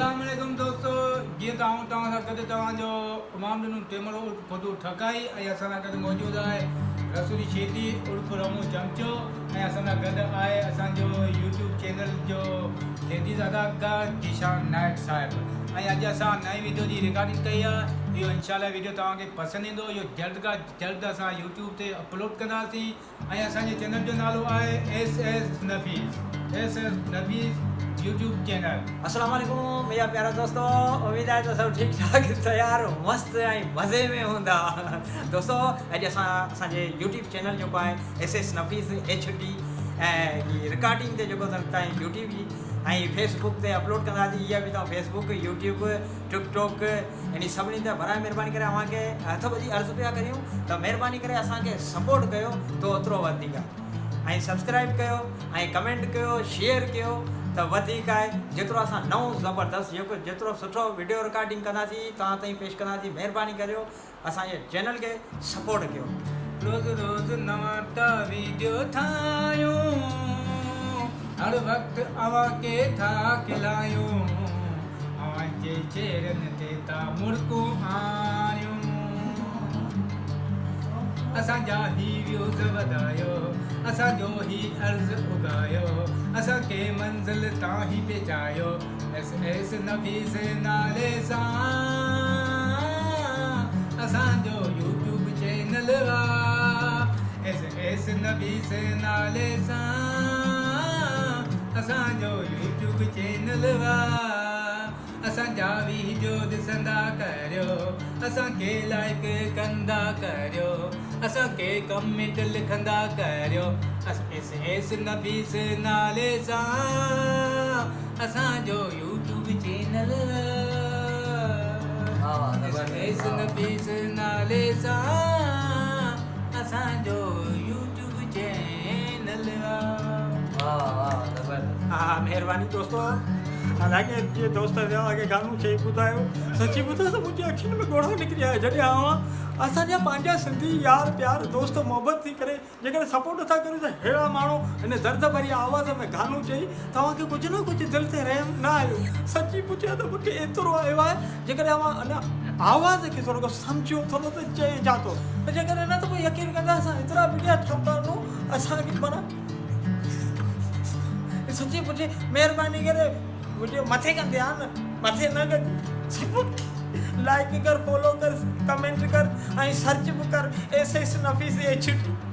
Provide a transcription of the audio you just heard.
السلام عليڪم دوستو جيئن ته آئون توهان سان گڏ توهان جو امام ڏنو ٽيمڙو عرف ڦدو ٺڪائي ۽ اسان سان گڏ موجود آهي رسولي شيدي عرف رمون چمچو ۽ اسان سان گڏ آهي اسان جو يوٽيوب چينل جو ليڊيز اداڪار ذيشان نائڪ صاحب ۽ اڄ اسان نئين ويڊيو جي رڪارڊنگ ڪئي آهي اهو انشاء الله ويڊيو توهان کي پسند ايندو اهو جلد کان جلد اسان يوٽيوب تي اپلوڊ ڪنداسين ۽ اسان جي چينل جو نالو آهي S S Nafees S S Nafees YouTube channel. السلام عليڪم منهنجا پيارا دوستو اميد آهي ته سڀ ٺيڪ ٺاڪ تيار مست ۽ مزي ۾ هوندا دوستو اڄ اسان اسان جي يوٽيوب چينل جيڪو آهي S S Nafees H D ۽ جي رڪارڊنگ تي جيڪو تائين يوٽيوب جي ۽ فيس بڪ تي اپلوڊ ڪنداسين اها به توهان فيس بڪ يوٽيوب ٽڪ ٽاڪ يعني سڀني تي براء مهرباني ڪري اوهان کي هٿ ٻڌي عرض پيا ڪريون ته مهرباني ڪري اسان کي سپورٽ ڪيو ته اوترو وڌيڪ آهي ۽ سبسڪرائب ڪيو ۽ ڪمينٽ ڪيو شيئر ڪيو ته وڌيڪ آهي جيترو اسان نئون زبردست جيڪو جيترو سٺو وڊيو رڪارڊنگ ڪنداسين توهان تائين پيش ڪنداسين مهرباني ڪريو اسان جي چينل کي سپورٽ ڪيو. روز روز نوان ٿا ويڊيو ٺاهيون هر وقت اوهان کي ٿا کلايون اوهان جي چهرن تي ٿا مرڪون آڻيون اسان جا هي ويوز وڌايو اسان جو هي عرض اگهايو اسان کي منزل تان هي پهچايو ايس ايس نفيس نالي سان اسان جو يوٽيوب چينل آ ايس ايس نفيس نالي سان اسان جو يوٽيوب چينل آ اسان جا ويڊيو ڏسندا ڪريو اسان کي لائيڪ ڪندا ڪريو اسان کي ڪمينٽ لکندا ڪريو ايس ايس نفيس نالي سان اسان جو يوٽيوب چينل ايس ايس نفيس نالي سان اسان جو يوٽيوب چينل. ها مهرباني دوستو حالانڪه جي دوست توهان کي گانو چئي ٻڌايو سچي ٻڌايو ته منهنجي اکين ۾ ڳوڙها نڪري آيا جڏهن اوهان اسان جا پنهنجا سنڌي يار پيار دوست محبت ٿي ڪري جيڪڏهن سپورٽ نٿا ڪريو ته ههڙا ماڻهو هن درد ڀري آواز ۾ گانو چئي توهان کي ڪجهه نه ڪجهه دل تي رحم نه آيو سچي پڇيان ته مونکي ايترو آيو آهي جيڪڏهن اوهان ان آواز کي ٿورو ڪو سمجهو ٿورو ته چئي جاتو ته جيڪڏهن نه ته پوء يقين ڪندا اسان ايترا وڊيا ٺاهيا اسان کي معنيٰ سچي پڇي مهرباني ڪري وڊيو مٿي ڪندي آ نه مٿي نه ڪر سپورٽ لائڪ ڪر فالو ڪر ڪمينٽ ڪر ۽ سرچ به ڪر S S Nafees H D.